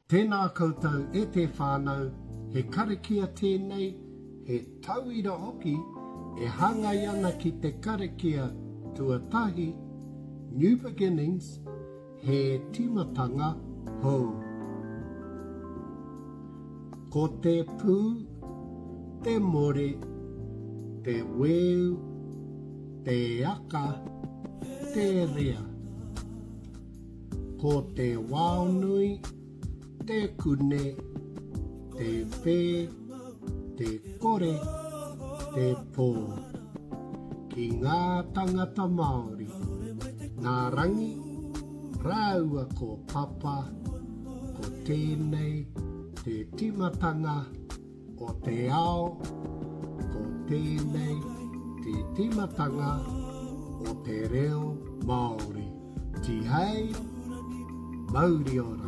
Tēnā koutou e te whānau, he karakia tēnei, he tauira hoki e hāngai ana ki te karakia tuatahi, New Beginnings, he tīmatanga hou. Ko te pū, te more, te weu, te aka, te rea. Ko te waonui, te kune, te whē, te kore, te pō. Ki ngā tangata Māori, nā Rangi rāua ko Papa, ko tēnei te timatanga o te ao, ko tēnei te timatanga o te reo Māori. Tihei, mauri ora!